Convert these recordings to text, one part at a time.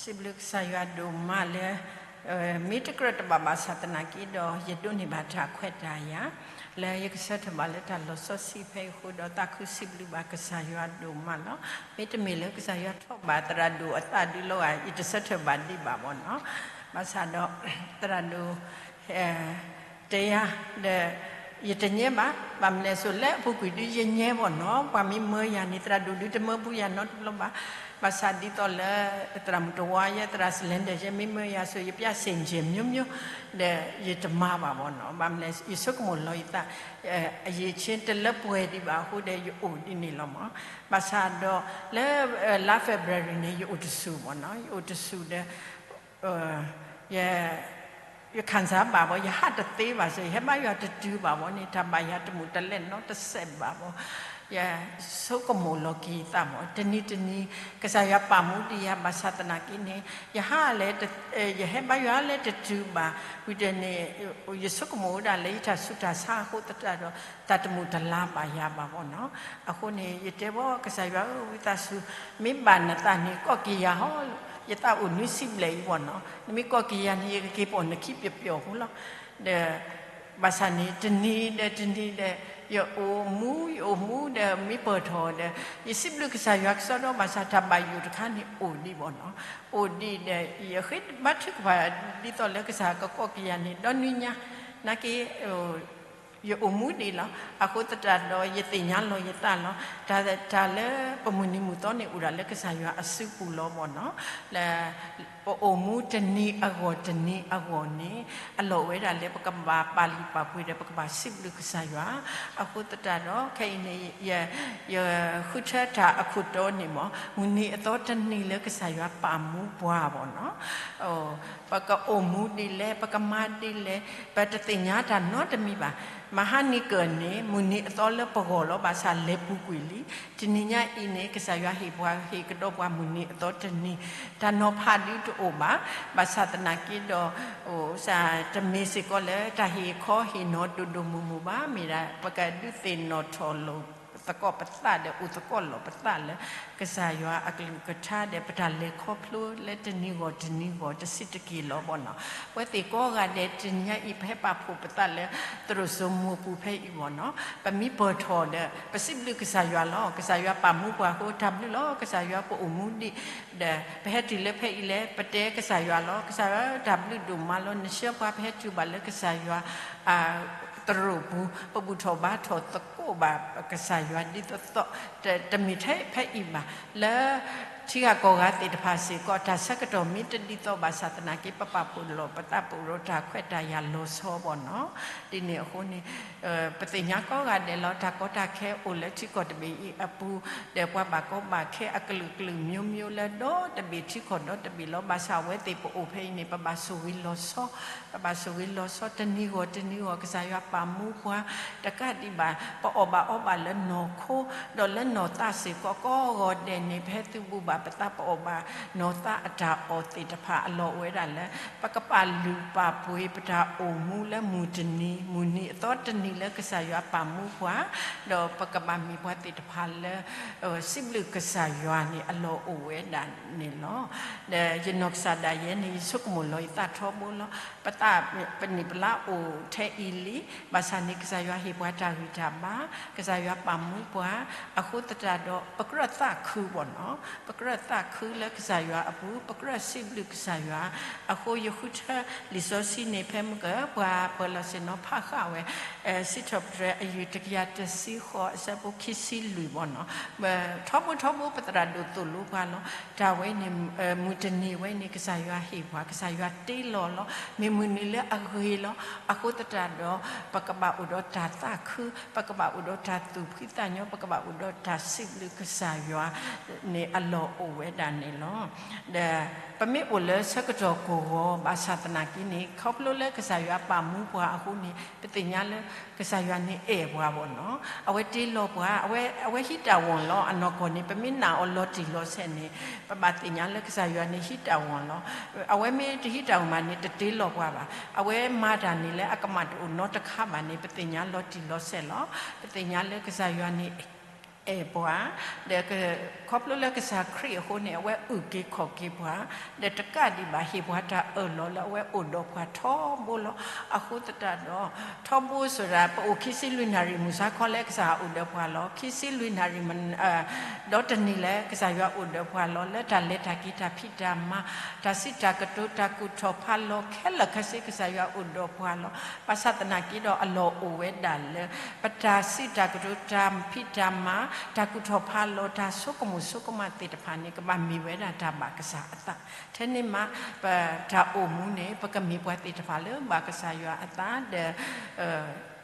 စံးဘျုးကစၢ်ယွၤဒိၣ်မးလၢ မ့ၢ်တကြၢးတဘၣ်ဘၣ်ဆၣ်သနာ်က့ဒီး ယဒိးန့ၢ်ဘၣ်တၢ်ခွဲးတၢ်ယာ် လၢယကဆၢထၢၣ်ဘၣ်လၢတၢ်လီၤဆီဆံးဖဲအံၤအဃိဒီး သးခုစံးဘျုးဘၣ်ကစၢ်ယွၤဒိၣ်မးလီၤ. မ့တမ့ၢ်လၢကစၢ်ယွၤထီၣ်ဘၣ်သရၣ်ဒိၣ်အသးဒုလီၤဂာ် ယတဆၢထၢၣ်ဘၣ်ဒံးဘၣ်ဘၣ်နီၤ. ဘၣ်ဆၣ်ဒီး သရၣ်ဒိၣ် တဲယၤဒီး ယတညဲဘၣ်, ဘၣ်မနုၤလဲၣ်ဆိ လၢအပူၤကွံာ်ဒုးယညဲဘၣ်နီၤ. ပှၤမ့ၢ်မၢယၤန့ၣ် သရၣ်ဒိၣ်ဒုးတမၢပူၤယၤနီတဘျီဘၣ်. ဘၣ်ဆၣ်ဒ်သိးလၢ သရၣ်မုၣ်တဝါယဲ သရၣ်စလဲၤဒၢးယဲ မ့ၢ်မၢယၤဆိ ယပျၢ်စ့ၣ်ကဲၤမျိုးမျိုး ဒီးယတမၤဘၣ်ဘၣ်နီၤ. ဘၣ်မနုၤလဲၣ် ယဆိကမိၣ်လီၤယသး အရည်အချင်းတလၢပှဲၤဒံးဘၣ်အဃိဒီး ယအိၣ်ဒ်န့ၣ်လီၤမး. ဘၣ်ဆၣ်ဒီးလၢ လါ February န့ၣ် ယအိၣ်တဆူၣ်ဘၣ်နီၤ, ယအိၣ်တဆူၣ်ဒီး ယ ယခံစားဘၣ်ဘၣ် ယဟးတသ့ဘၣ်စ့ၢ် ယဟဲဘါယွၤတတုၤဘၣ်ဘၣ်န့ၣ် တၢ်ဘၣ်ယၤတမုာ်တလဲနီတစဲးဘၣ်ဘၣ်. ယဆိကမိၣ်လီၤက့ၤယသးဘၣ် တနံၤတနံၤ ကစၢ်ယွၤပာ်မူဒံးယၤဘၣ်ဆၣ်သနာ်က့န့ၣ် ယဟးလဲၤ ယဟဲဘါယွၤလဲၤတတုၤဘၣ် ဝံၤဒီးန့ၣ် ယဆိကမိၣ်ဝဲဒၣ်လၢယတၢ်ဆူးတၢ်ဆါအဃိသတးဒီး တၢ်တမုာ်တလၤဘၣ်ယၤဘၣ်ဘၣ်နီၤ. အဃိန့ၣ် ယတဲဘၣ်ကစၢ်ယွၤဧၢ ဝံသးစူၤ မ့ၢ်ဘၣ်နသးန့ၣ် ကိးက့ၤယၤဟီ ယသးအိၣ်နွံဆံဘျဲၣ်အံၤဘၣ်နီၤ, နမ့ၢ်ကိးက့ၤယၤန့ၣ် ယကက့ၤပိာ်နခံပျီၣ်ပျီၣ်အဃိလီၤ. ဒီး ဘၣ်ဆၣ်န့ၣ် တနံၤဒီးတနံၤဒီး ယအိၣ်မူ ယအိၣ်မူဒီး မ့ၢ်ပၢၢ်ထီၣ်ဒီး ယစံးဘျုးကစၢ်ယွၤကစီဒီ ဘၣ်ဆၣ်တၢ်ဘၣ်ယိၣ်တခါန့ၣ်အိၣ်ဒံးဘၣ်နီၤ, အိၣ်ဒံးဒီး ယဃ့ဘါထုကဖၣ်ဒ်သိးလၢကစၢ်ကကိးက့ၤယၤန့ၣ် ဒီနွံညါ နာ်က့ ယအိၣ်မူဒံးလီၤ. အဃိသတးဒီး ယသ့ၣ်ညါလီၤယသးလီၤ. တၢ် တၢ်လၢပမုၢ်နံၤမုၢ်သီန့ၣ် အိၣ်ဒၣ်လၢကစၢ်ယွၤအစုပူၤလီၤဘၣ်နီၤ. လၢ ပအိၣ်မူတနံၤအဂီၢ်တနံၤအဂီၢ်န့ၣ် အလီၢ်အိၣ်ဝဲဒၣ်လၢပကဘၣ်ပာ်လုၢ်ပာ်ပှ့ၤဒီး ပကဘၣ်စံးဘျုးကစၢ်ယွၤ. အဃိသတးဒီး ခဲအံၤန့ၣ် ယ ယဃုထၢတၢ်အခိၣ်တီန့ၣ်မ့ၢ် မုၢ်နံၤအသီတနံၤလၢကစၢ်ယွၤပာ်မူပှၤဘၣ်နီၤ. ပကအိၣ်မူဒ်လဲၣ် ပကမၤဒ်လဲၣ် ပတသ့ၣ်ညါတၢ်နီတမံၤဘၣ်. မဟါနံၤကၢၢ်န့ၣ် မုၢ်နံၤအသီလၢပဂီၢ်လီၤ ဘၣ်ဆၣ်လဲၤပူၤကွံာ်လံ. တနံၤညါအံၤန့ၣ် ကစၢ်ယွၤဟ့ၣ်ပှၤဟ့ၣ်ကဒီးပှၤမုၢ်နံၤအသီတနံၤ, တၢ်နီၤဖးဒုးတအိၣ်ဘၣ်. ဘၣ်ဆၣ်သနာ်က့ဒီး တမ့ၢ်စ့ၢ်ကီးလၢတၢ်ဟ့ၣ်ခီဟ့ၣ်နီၤဒိၣ်ဒိၣ်မုၢ်မုၢ်ဘၣ်, မ့ၢ်ဒၣ်ပကဒုးသ့ၣ်နီၣ်ထီၣ်လိာ်သကိးပသးဒီး အိၣ်သကိးလိာ်ပသးလၢ ကစၢ်ယွၤအကလုၢ်ကထါဒီး ပတၢ်လဲၤခီဖျိလၢတနံၤဂီၢ်တနံၤဂီၢ် တဆံးတက့ၢ်လီၤဘၣ်နီၤ. အဝဲသ့ၣ်ကိးဂၤဒဲး တနံၤညါအံၤ ပဟဲပာ်ဖှိၣ်ပသးလၢ သရိာ်စိမိၤပူၤဖဲအံၤဘၣ်နီၤ. ပမ့ၢ်ပၢၢ်ထီၣ်ဒီး ပစံးဘျုးကစၢ်ယွၤလီၤ. ကစၢ်ယွၤပာ်မူပှၤအဃိ တၢ်ဘျုးလီၤ. ကစၢ်ယွၤပအိၣ်မူဒံး ဒီးပဟဲတုၤလၢဖဲအံၤလဲၣ် ပတဲကစၢ်ယွၤလီၤ. ကစၢ်ယွၤတၢ်ဘျုးဒိၣ်မးလီၤ. နဆှၢပှၤပဟဲတုၤဘၣ်လၢကစၢ်ယွၤ သရိာ်ပူၤ ပဘူၣ်ထီၣ်ဘါထီၣ်သကိးဘၣ်ကစၢ်ယွၤဒ်သိးသိး, တမ့ၢ်ထဲဖဲအံၤဘၣ်, လၢထံဂၤကီၢ်ဂၤသ့ၣ်တဖၣ်စ့ၢ်ကီး တၢ်ဆၢကတီၢ်မ့ၢ်တဒ်သိးဘၣ်ဆၣ်သနာ်က့ ပပာ်ဖှိၣ်လိာ်ပသး ပအိၣ်ဒီးတၢ်ခွဲးတၢ်ယာ်လီၤဆီဘၣ်နီၤ. ဒ်န့ၣ်အဃိန့ၣ် ပသ့ၣ်ညါကိးဂၤဒဲးလီၤ တၢ်ကီတၢ်ခဲအိၣ်လၢထံကီၢ်တဘ့ၣ်အံၤအပူၤ, ဒီးပှၤဘၣ်ကီဘၣ်ခဲအကလုာ်ကလုာ်မျိုးမျိုးလၢဒီတဘ့ၣ်ထံကီၢ်ဒီတဘ့ၣ်လီၤ. ဘၣ်ဆၣ်အဝဲသ့ၣ်ပအိၣ်ဖဲအံၤန့ၣ် ပဘၣ်ဆိၣ်ဂ့ၤလီၤဆီ, ပဘၣ်ဆိၣ်ဂ့ၤလီၤဆီတနံၤဂီၢ်တနံၤဂီၢ် ကစၢ်ယွၤပာ်မူပှၤ တကးဒံးဘၣ် ပအီၣ်ဘၣ်အီဘၣ်လၢနီၢ်ခိ, ဒီးလၢနီၢ်သးစ့ၢ်ကီး ကိးဂီၤဒဲးန့ၣ် ပဟဲသုးဘူးဘၣ်ပသး ပအီၣ်ဘၣ်နီၢ်သးအတၢ်အီၣ်သ့ၣ်တဖၣ် အလီၢ်အိၣ်ဝဲဒၣ်လၢ ပကပာ်လုၢ်ပာ်ပှ့ၤပတၢ်အိၣ်မူလၢမုၢ်တနံၤ မုၢ်နံၤအသီတနံၤလၢကစၢ်ယွၤပာ်မူပှၤ, ဒီးပကဘၣ်မ့ၢ်ပှၤသ့ၣ်တဖၣ်လၢ စံးဘျုးကစၢ်ယွၤန့ၣ် အလီၢ်အိၣ်ဝဲဒၣ်န့ၣ်လီၤ. ဒီးယနီၢ်ကစၢ်ဒၣ်ယဲန့ၣ် ယဆိကမိၣ်လီၤယသးထီဘိလီၤ. ပသးပနံၣ်ပလါအိၣ်ထဲအံၤလံ, ဘၣ်ဆၣ်န့ၣ် ကစၢ်ယွၤဟ့ၣ်ပှၤတၢ်ဂံၢ်တၢ်ဘါ, ကစၢ်ယွၤပာ်မူပှၤ, အဃိသတးဒီး ပကြၢးသးခုဘၣ်နီၤ, ပကြၢးသးခုလၢကစၢ်ယွၤအပူၤ, ပကြၢးစံးဘျုးကစၢ်ယွၤ, အဃိယဃုထၢလံာ်စီဆှံန့ၣ် ဖဲမုၢ်ကၢ ပှၤပၢၤလီၢ်ဆ့ၣ်နီၤဖးဃာ်ဝဲ စံးထီၣ်ပတြၢၤအယုၢ်တကယၤတဆံဃိး အဆၢဖိခံဆံလွံၢ်ဘၣ်နီၤ, ထီဘိထီဘိပသရၣ်ဒိၣ်သိၣ်လိပှၤလီၤ. တၢ်ဝဲန့ၣ် မုၢ်တနံၤဝဲန့ၣ် ကစၢ်ယွၤဟ့ၣ်ပှၤ, ကစၢ်ယွၤတ့လီၤလီၤ. မ့ၢ်မုၢ်နံၤလၢအဂ့ၤလီၤ. အဃိသတးဒီး ပကဘၣ်အိၣ်ဒီးတၢ်သးခု, ပကဘၣ်အိၣ်ဒီးတၢ်သူၣ်ဖှံသးညီ, ပကဘၣ်အိၣ်ဒီးတၢ်စံးဘျုးကစၢ်ယွၤန့ၣ် အလီၢ်အိၣ်ဝဲဒၣ်န့ၣ်လီၤ. ဒီးပမ့ၢ်အိၣ်လၢဆၢကတီၢ်ကီၢ်ဂီၤ ဘၣ်ဆၣ်သနာ်က့န့ၣ် ခီဖျိလၢကစၢ်ယွၤပာ်မူပှၤအဃိန့ၣ် ပသ့ၣ်ညါလၢ ကစၢ်ယွၤန့ၣ်အဲၣ်ပှၤဘၣ်နီၤ, အဝဲတ့လီၤပှၤ, အဝဲ အဝဲဟံးတၢ်ဝီၤလီၤ. အနီၢ်ကီၢ်န့ၣ် ပမ့ၢ်နာ်အီၤလီၤတံၢ်လီၤဆဲးန့ၣ် ပဘၣ်သ့ၣ်ညါလၢကစၢ်ယွၤန့ၣ်ဟံးတၢ်ဝီၤလီၤ. အဝဲမ့ၢ်တဟံးတၢ်ဝီၤမးန့ၣ် တတ့လီၤပှၤဘၣ်. အဝဲမၤတၢ်န့ၣ်လၢအကမၣ်တအိၣ်နီတခါဘၣ်န့ၣ် ပသ့ၣ်ညါလီၤတံၢ်လီၤဆဲးလီၤ. ပသ့ၣ်ညါလၢကစၢ်ယွၤန့ၣ် အဲၣ်ပှၤ, ဒီးခီဖျိလၢကစၢ်ခရံာ်အဃိန့ၣ် အဝဲအုၣ်က့ၤခီၣ်က့ၤပှၤ, ဒီးတကးဒံးဘၣ် ဟ့ၣ်ပှၤတၢ်အၢၣ်လီၤလၢအဝဲအိၣ်ဒီးပှၤထီဘိလီၤ. အဃိသတးဒီး ထီဘိစံးဒၣ် ပအိၣ်ခံဆံလွံၢ်နၣ်ရံၣ်မုၢ်ဆါခီလၢကစၢ်ယွၤအိၣ်ဒီးပှၤလီၤ. ခံဆံလွံၢ်နၣ်ရံၣ် ဒီတနံၤလၢကစၢ်ယွၤအိၣ်ဒီးပှၤလီၤ. လၢတၢ်လဲၤတၢ်က့ၤတၢ်ဖံးတၢ်မၤ တၢ်စံးတၢ်ကတိၤ တၢ်ကူၣ်ထီၣ်ဖးလီၤခဲလၢာ်ခဲဆ့ ကစၢ်ယွၤအိၣ်ဒီးပှၤလီၤ. ဘၣ်ဆၣ်သနာ်က့ဒီး အလီၢ်အိၣ်ဝဲဒၣ်လၢ ပတၢ်စံးတၢ်ကတိၤ တၢ်ဖံးတၢ်မၤ တၢ်ကူၣ်ထီၣ်ဖးလီၤ တၢ်ဆိကမိၣ်ဆိကမးသ့ၣ်တဖၣ်န့ၣ် ကဘၣ်မ့ၢ်ဝဲဒၣ်တၢ်ဘၣ်ကစၢ်အသး. ထဲန့ၣ်မး ပတၢ်အိၣ်မူန့ၣ် ပကမ့ၢ်ပှၤသ့ၣ်တဖၣ်လၢဘၣ်ကစၢ်ယွၤအသး ဒီး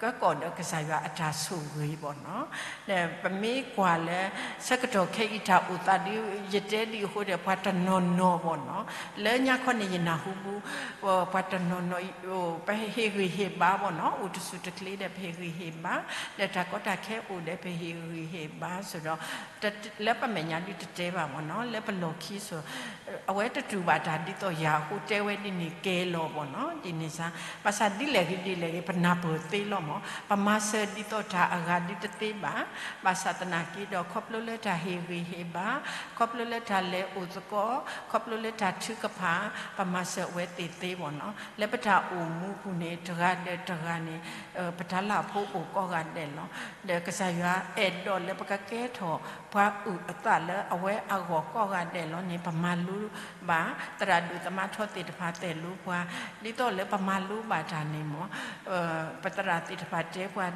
ကကီၣ်ဒီးကစၢ်ယွၤအတၢ်ဆိၣ်ဂ့ၤဘၣ်နီၤ. ဒီးပမ့ၢ်ကွၢ်လၢ ဆၢကတီၢ်ခဲအံၤတၢ်အိၣ်သးဒ် ယတဲဒ်အဃိဒီး ပှၤတနီၤနီၤဘၣ်နီၤ, လၢညါခီန့ၣ် ယနၢ်ဟူဘူး ပှၤတနီၤနီၤ ပဟ့ၣ်ဂံၢ်ဟ့ၣ်ဘါဘၣ်နီၤ, အိၣ်တစူၢ်တကျ့ဒီး ပဟ့ၣ်ဂံၢ်ဟ့ၣ်ဘါ, ဒီးတၢ်ကီတၢ်ခဲအိၣ်ဒီး ပဟ့ၣ်ဂံၢ်ဟ့ၣ်ဘါစ့ၢ်ဒီး လၢပမဲာ်ညါဒ်တတဲဘၣ်ဘၣ်နီၤ, လၢပလီၢ်ခံစ့ၢ် အဝဲတတူၢ်ဘၣ်တၢ်ဒ်သိးယၤအဃိ တဲဝဲဒ်န့ၣ်ကဲလီၤဘၣ်နီၤ, ဒ်န့ၣ်စ့ၢ်. ဘၣ်ဆၣ်ဒ်လဲၣ်ဂ့ၤဒ်လဲၣ်ဂ့ၤ ပနၢ်ပၢၢ်သ့လီၤမး, ပမၤစၢၤဒ်သိးတၢ်အဂၤဒ်တသ့ဘၣ်. ဘၣ်ဆၣ်သနာ်က့ဒီး ခီဖျိလၢတၢ်ဟ့ၣ်ဂံၢ်ဟ့ၣ်ဘါ, ခီဖျိလၢတၢ်လဲၤအိၣ်သကိး, ခီဖျိလၢတၢ်ထုကဖၣ်, ပမၤစၢၤအဝဲသ့ၣ်သ့ဘၣ်နီၤ. လၢပတၢ်အိၣ်မူပူၤန့ၣ် တဂၤဒီးတဂၤန့ၣ် ပတၢ်လၢ်ဖိအိၣ်ကိးဂၤဒဲးလီၤ. ဒီးကစၢ်ယွၤအဲၣ်ဒိးလၢပကကဲထီၣ် ပှၤအုၣ်အသးလၢအဝဲအဂီၢ်ကိးဂၤဒဲးလီၤန့ၣ် ပမၤလိဘၣ်, သရၣ်ဒိၣ်သမါထီသ့ၣ်တဖၣ် သိၣ်လိပှၤ, ဒ်သိးလၢပမၤလိဘၣ်တၢ်န့ၣ်မး, ပသရၣ်သ့ၣ်တဖၣ်တဲပှၤ, ဒ်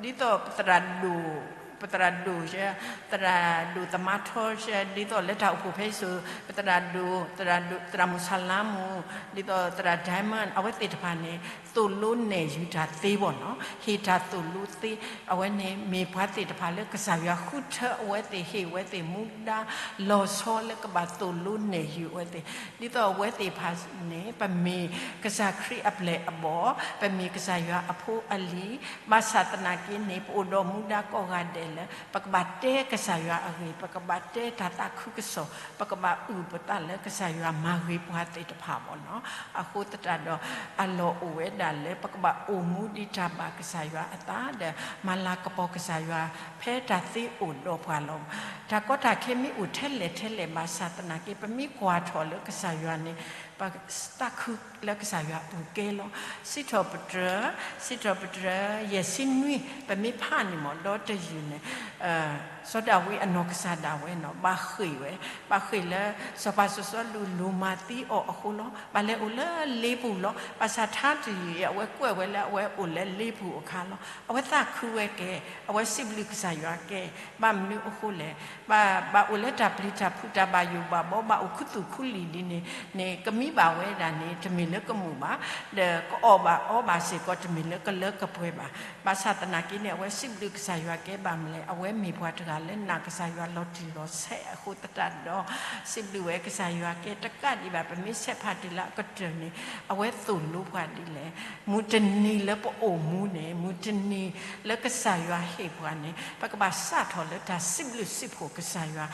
သိးပသရၣ်ဒိၣ်, ပသရၣ်ဒိၣ်, သရၣ်ဒိၣ်သမါထီ, ဒ်သိးလၢတၢ်အိၣ်ဖှိၣ်ဖဲအံၤစ့ၢ်, ပသရၣ်ဒိၣ်, သရၣ်မုၣ်ဆၣ်လါမူ, ဒ်သိးသရၣ် Diamond အဝဲသ့ၣ်တဖၣ်န့ၣ် သိၣ်လိနဲၣ်ယုၤတၢ်သ့ဘၣ်နီၤ, ဟ့ၣ်တၢ်သိၣ်လိသ့, အဝဲန့ၣ်မ့ၢ်ပှၤသ့ၣ်တဖၣ်လၢကစၢ်ယွၤဃုထၢအဝဲသ့ၣ် ဟ့ၣ်အဝဲသ့ၣ်မူဒါလီၤဆီလၢကဘၣ်သိၣ်လိနဲၣ်ယုၤအဝဲသ့ၣ်, ဒ်သိးအဝဲသ့ၣ်တဖၣ်န့ၣ် ပမ့ၢ်ကစၢ်ခရံာ်အပျဲၢ်အဘီၣ်, ပမ့ၢ်ကစၢ်ယွၤအဖိအလံၤ, ဘၣ်ဆၣ်သနာ်က့န့ၣ် ပအိၣ်ဒီးမူဒါကိးဂၤဒဲးလၢ ပကဘၣ်တဲကစၢ်ယွၤအဂ့ၢ်, ပကဘၣ်တဲတၢ်သးခုကစီၣ်, ပကဘၣ်အုၣ်ပသးလၢကစၢ်ယွၤမၤဂ့ၤပှၤသ့ၣ်တဖၣ်ဘၣ်နီၤ. အဃိသတးဒီး အလီၢ်အိၣ်ဝဲဒၣ်လၢ ပကဘၣ်အိၣ်မူဒ်တၢ်ဘၣ်ကစၢ်ယွၤအသးဒီး မၤလၤကပီၤကစၢ်ယွၤ ဖဲတၢ်သ့အိၣ်ဒီးပှၤလီၤ. တၢ်ကီတၢ်ခဲမ့ၢ်အိၣ်ထဲလဲၣ်ထဲလဲၣ်ဘၣ်ဆၣ်သနာ်က့ ပမ့ၢ်ကွၢ်ထီၣ်လၢကစၢ်ယွၤန့ၣ် ပသးခုလၢကစၢ်ယွၤအပူၤကဲလီၤ. စံးထီၣ်ပတြၢၤ, စံးထီၣ်ပတြၢၤ ယဲၢ်ဆံနွံ ပမ့ၢ်ဖးန့ၣ်မး ဒီတယုၢ်န့ၣ် စီၤဒၤဝံးအနီၢ်ကစၢ်ဒၣ်ဝဲနီၤ ဘၣ်ဃ့ၢ်ဝဲ, ဘၣ်ဃ့ၢ်လၢ စီၤပၤစီၤစီလူးလူၤမၤသံအီၤအဃိလီၤ. ဘၣ်လဲၤအိၣ်လၢလ့ပူၤလီၤ. ဘၣ်ဆၣ်ထါတယုၢ်အံၤ အဝဲကွဲးဝဲလၢအဝဲအိၣ်လၢလ့ပူၤအခါလီၤ. အဝဲသးခုဝဲကဲ, အဝဲစံးဘျုးကစၢ်ယွၤကဲ, ဘၣ်မနုၤအဃိလဲၣ်, ဘၣ်, ဘၣ်အိၣ်လၢတၢ်ပျံၤတၢ်ဖုးတၢ်ဘၣ်ယိၣ်ဘၣ်ဘီ ဘၣ်အိၣ်ခူသူၣ်ခူလံာ်ဒ်န့ၣ်န့ၣ် ကမံဘၣ်ဝဲဒၣ်န့ၣ် တမ့ၢ်လၢကမုာ်ဘၣ်, ဒီးကအီၣ်ဘၣ်အီဘၣ်စ့ၢ်ကီး တမ့ၢ်လၢကလၢကပှဲၤဘၣ်. ဘၣ်ဆၣ်သနာ်က့န့ၣ် အဝဲစံးဘျုးကစၢ်ယွၤကဲဘၣ်မနုၤလဲၣ်, အဝဲမ့ၢ်ပှၤတဂၤလၢနာ်ကစၢ်ယွၤလီၤတံၢ်လီၤဆဲးအဃိသတးဒီး စံးဘျုးဝဲကစၢ်ယွၤကဲတကးဒံးဘၣ် ပမ့ၢ်ဆဲးဖးတုၤလၢအကတၢၢ်န့ၣ် အဝဲသိၣ်လိပှၤဒ်လဲၣ်, မုၢ်တနံၤလၢပအိၣ်မူန့ၣ် မုၢ်တနံၤလၢကစၢ်ယွၤဟ့ၣ်ပှၤန့ၣ် ပကဘၣ်စးထီၣ်လၢတၢ်စံးဘျုးစံးဖှိၣ်ကစၢ်ယွၤ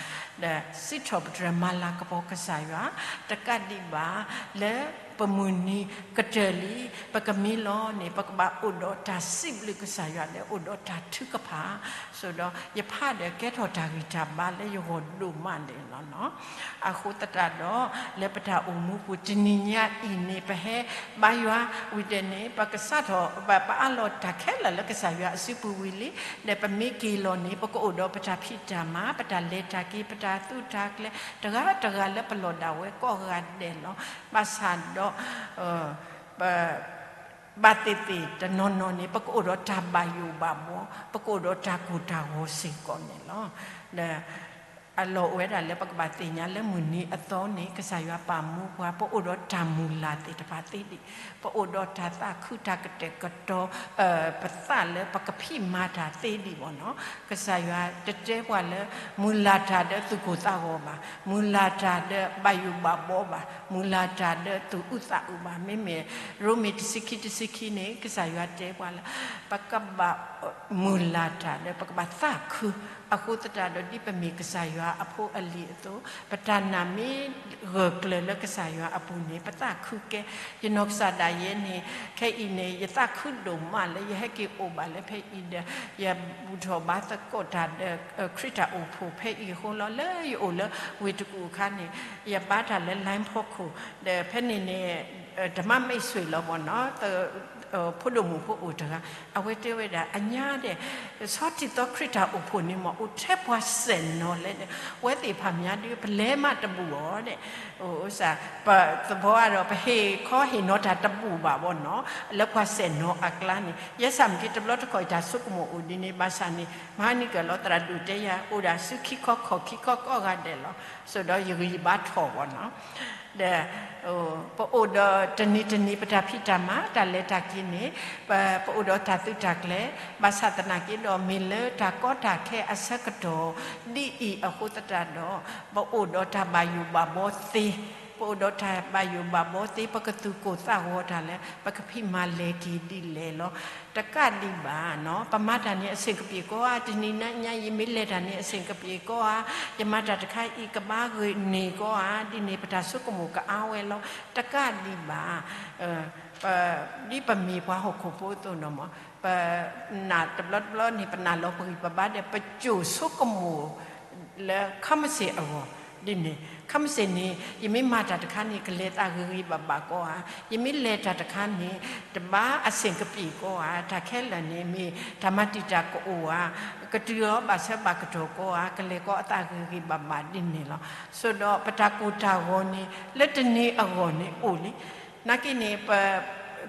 ဒီးစံးထီၣ်ပတြၢၤမၤလၤကပီၤကစၢ်ယွၤ တကးဒံးဘၣ်လၢပမုၢ်နံၤကတၢၢ်လံ ပကမံလီၤန့ၣ် ပကဘၣ်အိၣ်ဒီးတၢ်စံးဘျုးကစၢ်ယွၤလၢအိၣ်ဒီးတၢ်ထုကဖၣ်, ဆိဒီးယဖးဒီးကဲထီၣ်တၢ်ဂံၢ်တၢ်ဘါလၢယဂီၢ်ဒိၣ်မးန့ၣ်လီၤနီၤ. အဃိသတးဒီး လၢပတၢ်အိၣ်မူပူၤ တနံၤညါအံၤန့ၣ် ပဟဲဘါယွၤဝံၤဒီးန့ၣ် ပကစးထီၣ် ပ, ပအးလီၤတၢ်ခဲလၢာ်လၢကစၢ်ယွၤအစုပူၤဝံၤလံ, ဒီးပမ့ၢ်က့ၤလီၤန့ၣ် ပကအိၣ်ဒီးပတၢ်ဖံးတၢ်မၤ ပတၢ်လဲၤတၢ်က့ၤ ပတၢ်သူတၢ်ကျဲၤ တဂၤတဂၤလၢပလီၢ်ဒၣ်ဝဲကိးဂၤဒဲးလီၤ. ဘၣ်ဆၣ်ဒီး ပ ဘၣ်သ့ၣ်သ့ၣ်တနီၤနီၤန့ၣ် ပကအိၣ်ဒီးတၢ်ဘၣ်ယိၣ်ဘၣ်ဘီ, ပကအိၣ်ဒီးတၢ်ကိၢ်တၢ်ဂီၤစ့ၢ်ကီးန့ၣ်လီၤ. ဒီးအလီၢ်အိၣ်ဝဲဒၣ်လၢပကဘၣ်သ့ၣ်ညါလၢမုၢ်နံၤအသီန့ၣ် ကစၢ်ယွၤပာ်မူပှၤ ပအိၣ်ဒီးတၢ်မုၢ်လၢ်သ့ၣ်တဖၣ်သ့ဒံး, ပအိၣ်ဒီးတၢ်သးခုတၢ်ကတဲာ်ကတီၤ ပသးလၢပကဖံးမၤတၢ်သ့ဒံးဘၣ်နီၤ. ကစၢ်ယွၤတတဲပှၤလၢ မုၢ်လၢ်တၢ်ဒီးသူၣ်ကိၢ်သးဂီၤဘၣ်, မုၢ်လၢ်တၢ်ဒီးဘၣ်ယိၣ်ဘၣ်ဘီဘၣ်, မုၢ်လၢ်တၢ်ဒီးသူၣ်အုးသးအုးဘၣ်. မ့မ့ၢ်ရိမ့ၤတဆံခံတဆံခံန့ၣ် ကစၢ်ယွၤတဲပှၤလၢ ပကဘၣ်မုၢ်လၢ်တၢ်ဒီး ပကဘၣ်သးခု အဃိသတးဒီး ဒ်ပမ့ၢ်ကစၢ်ယွၤအဖိအလံၤအသိး, ပတၢ်နာ်မ့ၢ်ဂၢၢ်ကျၢၤလၢကစၢ်ယွၤအပူၤန့ၣ် ပသးခုကဲ. ယနီၢ်ကစၢ်ဒၣ်ယဲန့ၣ် ခဲအံၤန့ၣ် ယသးခုဒိၣ်မးလၢယဟဲက့ၤအိၣ်ဘၣ်လၢဖဲအံၤဒီး ယဘူၣ်ထီၣ်ဘါသကိးတၢ်ဒီး ခရံာ်တၢ်အိၣ်ဖှိၣ်ဖဲအံၤအဃိလီၤ. လၢယအိၣ်လၢဝ့ၢ်တကူၣ်အခါန့ၣ် ယဘါတၢ်လၢ လိုင်း ဖီခိၣ် ဒီးဖဲန့ၣ်န့ၣ် ဓမ္မမိတ်ဆွေ လီၤမ့ၢ်နီၤ ဖိဒိၣ်မုၣ်ဖိအိၣ်တဂၤ အဝဲတဲဝဲဒၣ် အညါဒီး ဆီထံသီခရံာ်တၢ်အိၣ်ဖှိၣ်န့ၣ်မ့ၢ် အိၣ်ထဲပှၤစဲၣ်နီၤလဲၣ်ဒီး ဝဲသ့ၣ်တဖၣ်မးဒီး ပလဲၤမးတဘူၣ်အီၤဒီး သဘီအဒီး ပဟ့ၣ်ခီဟ့ၣ်နီၤတၢ်တဘူၣ်ဘၣ်ဘီနီၤ လၢပှၤစဲၣ်နီၤအကျါန့ၣ် ယဲစၢ်မ့ၢ်က့ တဘျီတခီၣ်အံၤတၢ်ဆိကမိၣ်အိၣ်ဒ်န့ၣ် ဘၣ်ဆၣ်န့ၣ် မဟါနံၤကၢၢ်လီၤ သရၣ်ဒိၣ်တဲယၤ အိၣ်ဒၣ်ဆူခံခီခီၣ်ခံခီကိးဂၤဒဲးလီၤ. ဆိးဒီးယဂံၢ်ယဘါထီၣ်ဘီနီၤ ဒီး ပအိၣ်ဒီးတနံၤတနံၤ ပတၢ်ဖံးတၢ်မၤ တၢ်လဲၤတၢ်က့ၤန့ၣ် ပ ပအိၣ်ဒီးတၢ်သုးတၢ်ကျဲၤ ဘၣ်ဆၣ်သနာ်က့ဒီး မ့ၢ်လၢတၢ်ကီတၢ်ခဲအဆၢကတီၢ် ဒ်အံၤအဃိသတးဒီး ပအိၣ်ဒီးတၢ်ဘၣ်ယိၣ်ဘၣ်ဘီသ့, ပအိၣ်ဒီးတၢ်ဘၣ်ယိၣ်ဘၣ်ဘီသ့ ပကသူၣ်ကိၢ်သးဂီၤတၢ်လၢ ပကဖံးမၤလဲၤက့ၤဒ်လဲၣ်လီၤ. တကးဒံးဘၣ်နီၤ ပမၤတၢ်န့ၣ်အဆ့ၣ်ကပ့ၤကီဧါ, တနံၤညါအံၤ ယမ့ၢ်လဲၤတၢ်န့ၣ်အဆ့ၣ်ကပ့ၤကီဧါ, ယမၤတၢ်တခါအံၤကဘၣ်ဂ့ၤန့ၢ်ကီဧါ, ဒ်န့ၣ်ပတၢ်ဆိကမိၣ်ကအါဝဲလီၤ. တကးဒံးဘၣ် ဒ်ပမ့ၢ်ပှၤဟီၣ်ခိၣ်ဖိအသိးနီၤမး ပနာ်တဘျီတဘျီန့ၣ် ပနာ်လီၤပဂံၢ်ပဘါဒီး ပစိာ်ဆိကမိၣ်လၢ ခဲမုၢ်ဆ့ၣ်အဂီၢ် ဒ်န့ၣ် ခဲမုၢ်ဆ့ၣ်န့ၣ် ယမ့ၢ်မၤတၢ်တခါန့ၣ် ကလဲၤသးဂ့ၤဂ့ၤဘၣ်ဘၣ်ကီဧါ, ယမ့ၢ်လဲၤတၢ်တခါန့ၣ် တဘၣ်အဆ့ၣ်ကပ့ၤကီဧါ, တၢ်ခဲလၢာ်န့ၣ် မ့ၢ်တၢ်မၤတံာ်တာ်ကအိၣ်ဧါ, ကတုၤအီၤဘၣ်ဆၢဘၣ်ကတီၢ်ကီဧါ, ကလဲၤကီအသးဂ့ၤဂ့ၤဘၣ်ဘၣ်ဒ်န့ၣ်လီၤ. ဆိးဒီးပတၢ်ကိၢ်တၢ်ဂီၤန့ၣ် လၢတနံၤအဂီၢ်န့ၣ်အိၣ်လံ နာ်က့န့ၣ်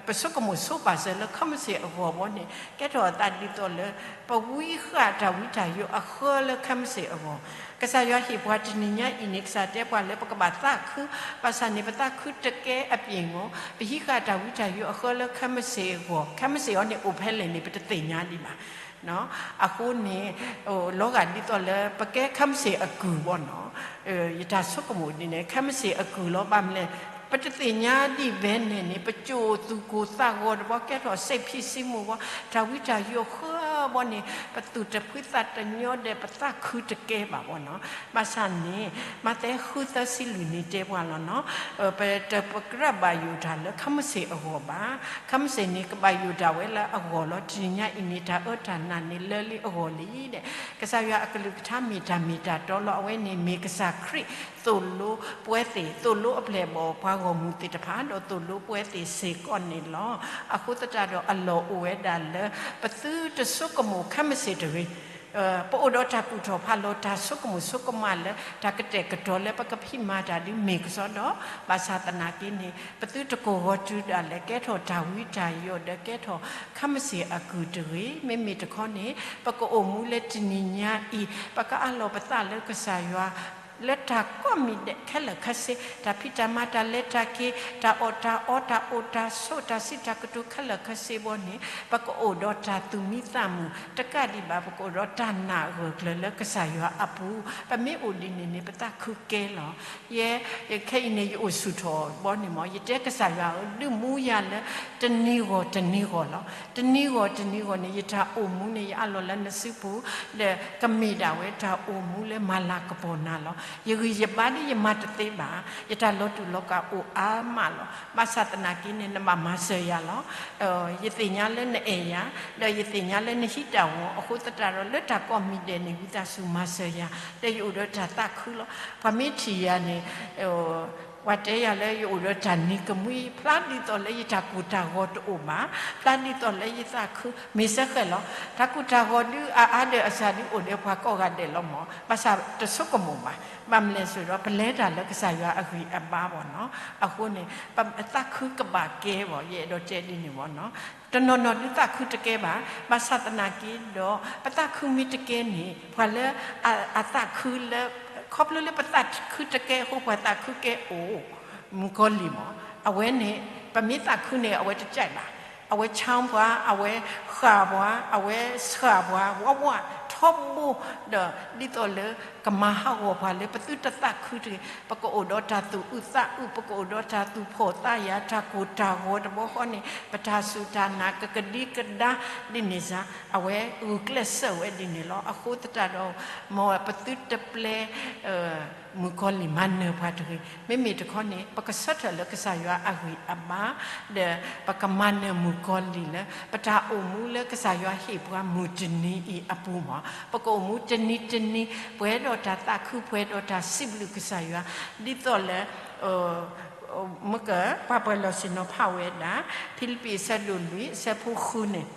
ပဆိကမိၣ်ဆိပာ်စၢၤလၢ ခဲမုၢ်ဆ့ၣ်အဂီၢ်ဘီန့ၣ် ကဲထီၣ်အသးဒ်သိးလၢ ပဝံဃာ်တၢ်ဝံတၢ်ယိးအဃၢလၢ ခဲမုၢ်ဆ့ၣ်အဂီၢ်. ကစၢ်ယွၤဟ့ၣ်ပှၤတနံၤညါအံၤန့ၣ် ကစၢ်တဲပှၤလၢပကဘၣ်သးခု, ဘၣ်ဆၣ်န့ၣ် ပသးခုတကဲအပျ့ၤအဂီၢ် ပဟံးဃာ်တၢ်ဝံတၢ်ယိးအဃၢလၢ ခဲမုၢ်ဆ့ၣ်အဂီၢ်, ခဲမုၢ်ဆ့ၣ်အီၤန့ၣ် အိၣ်ဖဲလဲၣ်န့ၣ် ပတသ့ၣ်ညါဒံးဘၣ် အဃိန့ၣ် လီၤဂာ်ဒ်သိးလၢ ပကဲခဲမုၢ်ဆ့ၣ်အကုၢ်ဘီနီၤ. ယတၢ်ဆိကမိၣ်ဒ်န့ၣ် ခဲမုၢ်ဆ့ၣ်အကုၢ်လီၤ. ဘၣ်မနုၤလဲၣ်, ပတသ့ၣ်ညါဒံးဘၣ်န့ၣ်န့ၣ် ပစိာ်သူၣ်ကိၢ်သးဂီၤတဘီ ကဲထီၣ်စံးဖံးစံးမုာ်ဘီ, တၢ်ဝံတၢ်ယိးဃၢဘီန့ၣ် ပသူၣ်တဖှံသးတညီဒီး ပသးခုတကဲဘၣ်ဘီနီၤ. ဘၣ်ဆၣ်န့ၣ် မးသဲဃုသၢဆံလွံၢ်န့ၣ်တဲပှၤလီၤနီၤ, ပတကြၢးဘၣ်ယိၣ်တၢ်လၢ ခဲမုၢ်ဆ့ၣ်အဂီၢ်ဘၣ်. ခဲမုၢ်ဆ့ၣ်န့ၣ် ကဘၣ်ယိၣ်တၢ်ဝဲလၢအဂီၢ်လီၤ. တနံၤညါအံၤန့ၣ် တၢ်အၢတၢ်နးန့ၣ် လၢလံအဂီၢ်လံဒီး ကစၢ်ယွၤအကလုၢ်ကထါမ့ၢ်တၢ်မ့ၢ်တၢ်တီလီၤ. အဝဲန့ၣ်မ့ၢ်ကစၢ်ခရံာ် သိၣ်လိပဝဲသ့ၣ်, သိၣ်လိအပျဲၢ်အဘီၣ် ပှၤဂီၢ်မုၢ်သ့ၣ်တဖၣ် ဒီးသိၣ်လိပဝဲသ့ၣ်စ့ၢ်ကီးန့ၣ်လီၤ. အဃိသတးဒီး အလီၢ်အိၣ်ဝဲဒၣ်လၢ ပသုတဆိကမိၣ်ခဲမုၢ်ဆ့ၣ်တဂ့ၤ. ပအိၣ်ဒီးတၢ်ကူၣ်ထီၣ်ဖးလီၤ တၢ်ဆိကမိၣ်ဆိကမးလၢ တၢ်ကတဲာ်ကတီၤလၢပကဖံးမၤတၢ်ဒုးမ့ၢ်ကစီဒီ, ဘၣ်ဆၣ်သနာ်က့န့ၣ် ပသုတကိၢ်ဂီၤတုၤဒၣ်လဲာ် ကဲထီၣ်တၢ်ဝံတၢ်ယိးဒီး ကဲထီၣ်ခဲမုၢ်ဆ့ၣ်အကုၢ်တဂ့ၤ. မ့မ့ၢ်တခီန့ၣ် ပကအိၣ်မူလၢတနံၤညါအံၤ ပကအးလီၤပသးလၢကစၢ်ယွၤ လၢတၢ်ကိးမံၤဒဲးခဲလၢာ်ခဲဆ့, တၢ်ဖံးတၢ်မၤ တၢ်လဲၤတၢ်က့ၤ, တၢ်အီၣ်တၢ်အီ, တၢ်အိၣ်တၢ်ဆိး, တၢ်စံးတၢ်ကတိၤခဲလၢာ်ခဲဆ့ဘီန့ၣ် ပကအိၣ်ဒီးတၢ်သူၣ်မံသးမုာ်, တကးဒံးဘၣ် ပကအိၣ်ဒီးတၢ်နာ်အဂၢၢ်ကျၢၤလၢကစၢ်ယွၤအပူၤ, ပမ့ၢ်အိၣ်ဒ်န့ၣ်န့ၣ် ပသးခုကဲလီၤ. ယဲ ခဲအံၤန့ၣ် ယအိၣ်ဆူၣ်ထီၣ်ဘီန့ၣ်မး ယတဲကစၢ်ယွၤဧၢ, ဒုးမူယၤလၢ တနံၤဂီၢ်တနံၤဂီၢ်လီၤ. တနံၤဂီၢ်တနံၤဂီၢ်န့ၣ် ယတၢ်အိၣ်မူန့ၣ် ယအးလီၤလၢနစုပူၤ, ဒီးကမ့ၢ်ဒၣ်ဝဲတၢ်အိၣ်မူလၢမၤလၤကပီၤနၤလီၤ. ယဂံၢ်ယဘါဒ်ယမၤတသ့ဘၣ်, ယတၢ်လီၤတူာ်လီၤကာ်အိၣ်အါမးလီၤ. ဘၣ်ဆၣ်သနာ်က့န့ၣ် နဘၣ်မၤစၢၤယၤလီၤ. ယသ့ၣ်ညါလၢနအဲၣ်ယၤ, ဒီးယသ့ၣ်ညါလၢနဟံးတၢ်ဂီၤ, အဃိသတးဒီး လၢတၢ်ကိးမံၤဒဲးန့ၣ် ဝံသးစူၤမၤစၢၤယၤ, ဒီးယအိၣ်ဒီးတၢ်သးခုလီၤ. ပှၤမ့ၢ်ထံၣ်ယၤန့ၣ် ပှၤတဲယၤလၢယအိၣ်ဒီးတၢ်နံၤကမှံ, ဖျါဒ်သိးလၢယတၢ်ကူၣ်တၢ်ဂီၤတအိၣ်ဘၣ်, ဖျါဒ်သိးလၢယသးခု, မ့ၢ်စ့ၢ်ကီးလီၤ. တၢ်ကူၣ်တၢ်ဂီၤဒုးအအါဒီးအစှၤဒုးအိၣ်ဒီးပှၤကိးဂၤဒဲးလီၤမး, ဘၣ်ဆၣ်တဆိကမိၣ်ဘၣ်. ဘၣ်မနုၤလဲၣ်ဆိုတော့ ပလဲၤတၢ်လၢကစၢ်ယွၤအဂံၢ်အဘါဘီနီၤ. အဃိန့ၣ် ပသးခုကဘၣ်ကဲဘီ, ယအဲၣ်ဒိးတဲဒ်န့ၣ်ဘီနီၤ. တနီၤနီၤဒုးသးခုတကဲဘၣ်, ဘၣ်ဆၣ်သနာ်က့ဒီး ပသးခုမ့ၢ်တကဲန့ၣ် ပှၤလၢအသးခုလၢ ခီဖျိလၢပသးခုတကဲအဃိ ပှၤသးခုကဲအိၣ် မုၣ်ကီၤလံၢ်မး, အဝဲန့ၣ် ပမ့ၢ်သးခုန့ၣ် အဝဲတကြၢးဘၣ်. အဝဲဆါပှၤ, အဝဲဃၣ်ပှၤ, အဝဲဆှၣ်ပှၤ, ဝးဝးထီဘိ, ဒီးဒ်သိးလၢ ကမၤဟးဂီၤပှၤလၢပသုတသးခုတဂ့ၤ, ပကအိၣ်ဒီးတၢ်သူၣ်အုးသးအုး, ပကအိၣ်ဒီးတၢ်သူၣ်ဖှီၣ်သးယာ်, တၢ်ကိၢ်တၢ်ဂီၤတဘျီဃီန့ၣ် ပတၢ်စူၢ်တၢ်နာ်ကကဒံကဒါဒ်န့ၣ်စ့ၢ်, အဝဲဂုာ်ကျဲးစၢးဝဲဒ်န့ၣ်လီၤ. အဃိသတးဒီး မ်ပသုတပျဲ မုၣ်ကီၤလံၢ်မၤနၢၤပှၤတဂ့ၤ. မ့မ့ၢ်တခီန့ၣ် ပကဆၢထၢၣ်လၢကစၢ်ယွၤအဂံၢ်အဘါ, ဒီးပကမၤနၢၤမုၣ်ကီၤလံၢ်လၢ ပတၢ်အိၣ်မူလၢကစၢ်ယွၤဟ့ၣ်ပှၤမုၢ်တနံၤအံၤအပူၤမး, ပကအိၣ်မူတနံၤတနံၤ ပှဲၤဒီးတၢ်သးခု ပှဲၤဒီးတၢ်စံးဘျုးကစၢ်ယွၤ, ဒ်သိးလၢ မ့ၢ်က ပှၤပၢၤလီၢ်ဆ့ၣ်နီၤဖးဝဲဒၣ် ဖံလံးပံးအဆၢဒိၣ်လွံၢ်အဆၢဖိဃုန့ၣ်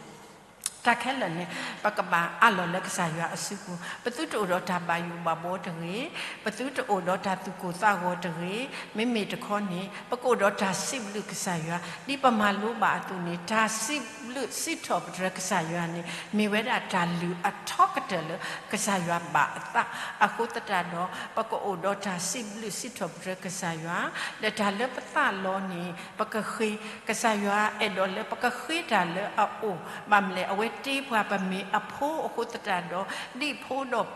တၢ်ခဲလၢာ်န့ၣ် ပကဘၣ်အးလီၤလၢကစၢ်ယွၤအစုပူၤ, ပသုတအိၣ်ဒီးတၢ်ဘၣ်ယိၣ်ဘၣ်ဘှီတဂ့ၤ, ပသုတအိၣ်ဒီးတၢ်သူၣ်ကိၢ်သးဂီၤတဂ့ၤ. မ့မ့ၢ်တခီန့ၣ် ပကအိၣ်ဒီးတၢ်စံးဘျုးကစၢ်ယွၤ ဒ်ပမၤလိဘၣ်အသိးန့ၣ်, တၢ်စံးဘျုးစံးထီၣ်ပတြၢၤကစၢ်ယွၤန့ၣ် မ့ၢ်ဝဲဒၣ်တၢ်လုၢ်အထီကတၢၢ်လၢကစၢ်ယွၤဘၣ်အသး. အဃိသတးဒီး ပကအိၣ်ဒီးတၢ်စံးဘျုးစံးထီၣ်ပတြၢၤကစၢ်ယွၤ, ဒီးတၢ်လၢပသးလီန့ၣ် ပကဃ့, ကစၢ်ယွၤအဲၣ်ဒိးလၢပကဃ့တၢ်လၢအအိၣ်, ဘၣ်မနုၤလဲၣ် အဝဲတ့ပှၤပမ့ၢ်အဖိအဃိသတးဒီး ဒ်ဖိဒီး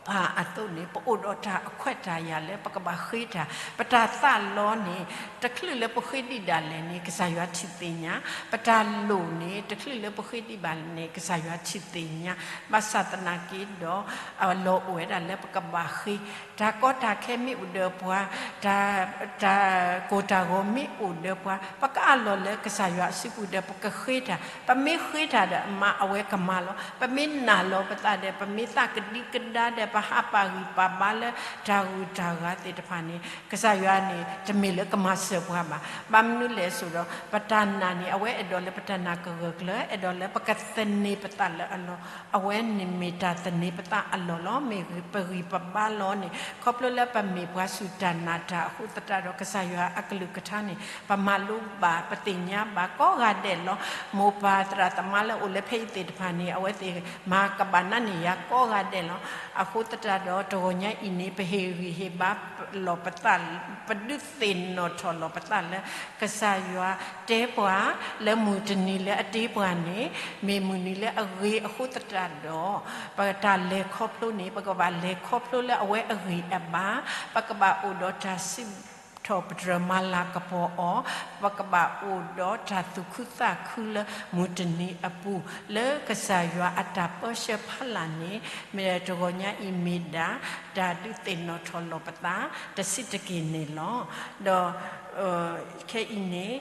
ပၢ်အသိးန့ၣ် ပအိၣ်ဒီးတၢ်အခွဲးတၢ်ယာ်လၢပကဘၣ်ဃ့တၢ်, ပတၢ်သးလီန့ၣ် တချုးလၢပဃ့ဒံးဒၣ်လဲာ်န့ၣ် ကစၢ်ယွၤထံၣ်သ့ၣ်ညါ, ပတၢ်လိၣ်န့ၣ် တချုးလၢပဃ့ဒံးဘၣ်န့ၣ် ကစၢ်ယွၤထံၣ်သ့ၣ်ညါ, ဘၣ်ဆၣ်သနာ်က့ဒီး အလီၢ်အိၣ်ဝဲဒၣ်လၢပကဘၣ်ဃ့, တၢ်ကီတၢ်ခဲမ့ၢ်အိၣ်ဒီးပှၤ, တၢ်, တၢ်ကိၢ်တၢ်ဂီၤမ့ၢ်အိၣ်ဒီးပှၤ, ပကအးလီၤလၢကစၢ်ယွၤအစုပူၤဒီးပကဃ့တၢ်, ပမ့ၢ်ဃ့တၢ်ဒီးမၤအဝဲကမၤလီၤ, ပမ့ၢ်နာ်လီၤပသးဒီး ပမ့ၢ်သးကဒံကဒါဒီး ပဟးပာ်ဂံၢ်ပာ်ဘါလၢတၢ်ဂုၤတၢ်ဂၤသ့ၣ်တဖၣ်န့ၣ် ကစၢ်ယွၤန့ၣ် တမ့ၢ်လၢကမၤစၢၤပှၤဘၣ်. ဘၣ်မနုၤလဲၣ်အသိးဒီး ပတၢ်နာ်န့ၣ် အဝဲအဲၣ်ဒိးလၢပတၢ်နာ်ကဂၢၢ်ကျၢၤ, အဲၣ်ဒိးလၢပကသန့ၤပသးလၢအလီၢ်, အဝဲန့ၣ်မ့ၢ်တၢ်သန့ၤပသးအလီၢ်လီၤ, မ့ၢ်ပဂံၢ်ပဘါလီၤန့ၣ်, ခီဖျိလၢပမ့ၢ်ပှၤစူၢ်တၢ်နာ်တၢ်အဃိသတးဒီး ကစၢ်ယွၤအကလုၢ်ကထါန့ၣ် ပမၤလိဘၣ် ပသ့ၣ်ညါဘၣ်ကိးဂၤဒဲးလီၤ. မိၢ်ပၢ်သရၣ်သမါလၢအိၣ်လၢဖဲအံၤသ့ၣ်တဖၣ်န့ၣ် အဝဲသ့ၣ်မၤကဘၣ်နာ်န့ၢ်ယၤကိးဂၤဒဲးလီၤ. အဃိသတးဒီး တဂီၤညါအံၤန့ၣ် ပဟ့ၣ်ဂံၢ်ဟ့ၣ်ဘါလီၤပသး, ပဒုးသ့ၣ်နီၣ်ထီၣ်လီၤပသးလၢ ကစၢ်ယွၤတဲပှၤလၢမုၢ်တနံၤလၢအတ့ပှၤန့ၣ် မ့ၢ်မုၢ်နံၤလၢအဂ့ၤအဃိသတးဒီး ပတၢ်လဲၤခီဖျိန့ၣ် ပကဘၣ်လဲၤခီဖျိလၢအဝဲအဂံၢ်အဘါ, ပကဘၣ်အိၣ်ဒီးတၢ်စံးထီၣ်ပတြၢၤမၤလၤကပီၤအီၤ, ပကဘၣ်အိၣ်ဒီးတၢ်သူၣ်ခုသးခုလၢမုၢ်တနံၤအပူၤ လၢကစၢ်ယွၤအတၢ်ပၢဆှၢဖီလာ်န့ၣ် မ့ၢ်တဂီၤညါအံၤမ့ၢ်ဒၣ် တၢ်ဒုးသ့ၣ်နီၣ်ထီၣ်လီၤပသး တဆံးတက့ၢ်န့ၣ်လီၤ. ဒီး ခဲအံၤန့ၣ်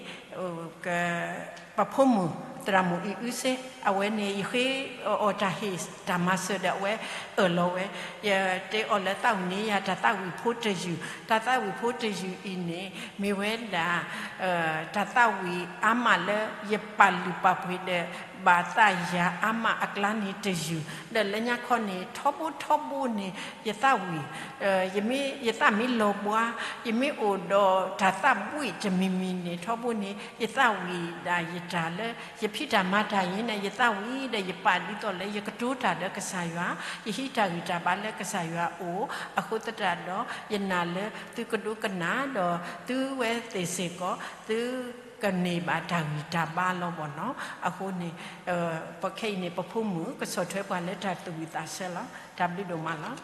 ပဖိမုၣ် သရၣ်မုၣ်အံၤအုစ့ အဝဲန့ၣ် ယဃ့အီၤတၢ်ဟ့ၣ်တၢ်မၤစၢၤဒီးအဝဲအၢၣ်လီၤဝဲ, ယတဲအီၤလၢသးဝံၣ်န့ၣ် ယၤတၢ်သးဝံၣ်ဖိတယုၢ်, တၢ်သးဝံၣ်ဖိတယုၢ်အံၤန့ၣ် မ့ၢ်ဝဲဒၣ် တၢ်သးဝံၣ်အါမးလၢယပာ်လုၢ်ပာ်ပှ့ၤဒီး ဘၣ်သးယၤအါမးအကျါန့ၣ်တယုၢ်, ဒီးလၢညါခီန့ၣ် ထီဘိထီဘိန့ၣ် ယသးဝံၣ် ယမ့ၢ် ယသးမ့ၢ်လီၤဘှါ, ယမ့ၢ်အိၣ်ဒီးတၢ်သးဘှံးတမံၤမံၤန့ၣ် ထီဘိန့ၣ် ယသးဝံၣ်ဒၣ်ယတၢ်လၢ ယဖံးတၢ်မၤတၢ်အံၤန့ၣ် ယသးဝံၣ်ဒီးယပာ်ဒ်သိးလၢယကတိၤတၢ်ဒီးကစၢ်ယွၤ, ယဟံးတၢ်ဂံၢ်တၢ်ဘါလၢကစၢ်ယွၤအအိၣ်, အဃိသတးဒီး ယနာ်လၢသုကဒိကနၣ်ဒီး သုဝဲသ့ၣ်စ့ၢ်ကီး သုကန့ၢ်ဘၣ်တၢ်ဂံၢ်တၢ်ဘါလီၤဘၣ်နီၤ. အဃိန့ၣ် ပခဲအံၤန့ၣ် ပဖိမုၣ်ကဆီၣ်ထွဲပှၤလၢတၢ်သူၣ်ဝံၣ်သးဆၢလီၤ. တၢ်ဘျုးဒိၣ်မးလီၤ.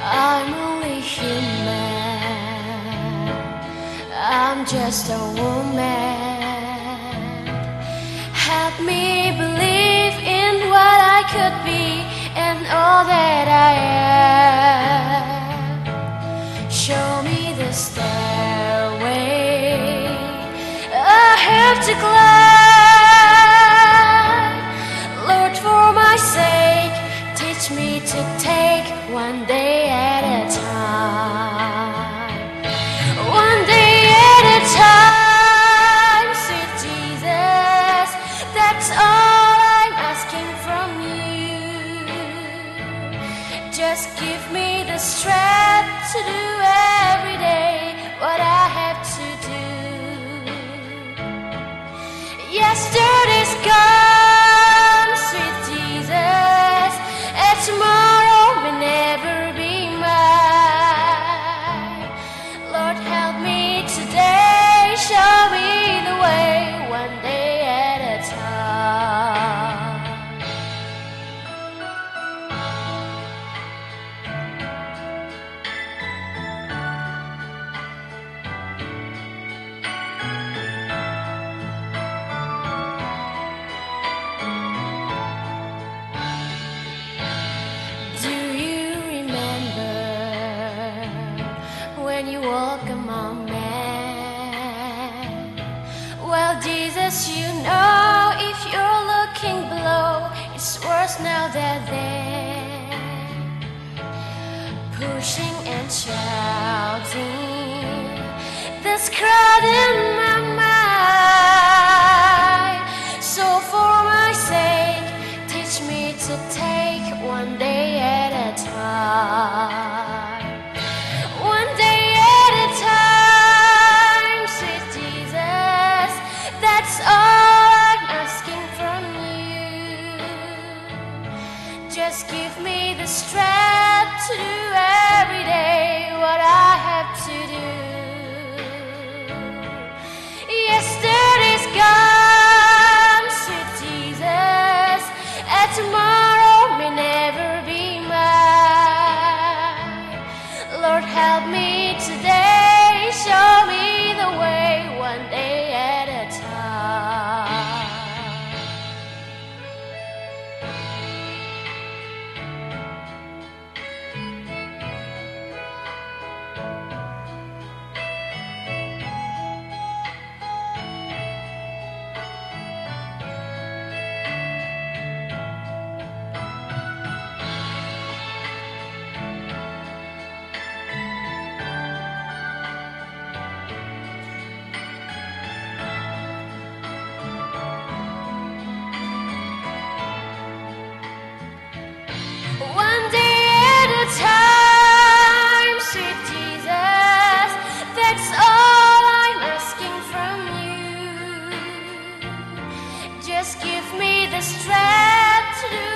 I'm only human. I'm just a woman. Help me believe in what I could be and all that I am. Show me the stairway I have to climb. Lord, for my sake, teach me to take one day at a time. One day at a time. Yesterday's gone, sweet Jesus, and tomorrow may never be mine. Lord, help me today, show me the way, one day at a time. Do you remember when you walk among men? Well, Jesus, you know, if you're looking below, it's worse now than then. Pushing and shouting, this crowd in my mind. So for my sake, teach me to take one day at a time. One day at a time, sweet Jesus, that's all I'm asking from you. Just give me the strength to do every day what I have to do. Yesterday's gone, sweet Jesus, and tomorrow may never be mine. Lord, help me today, show me the way, one day at a time. One day at a time, sweet Jesus, that's all I'm asking from you. Just give me the strength to do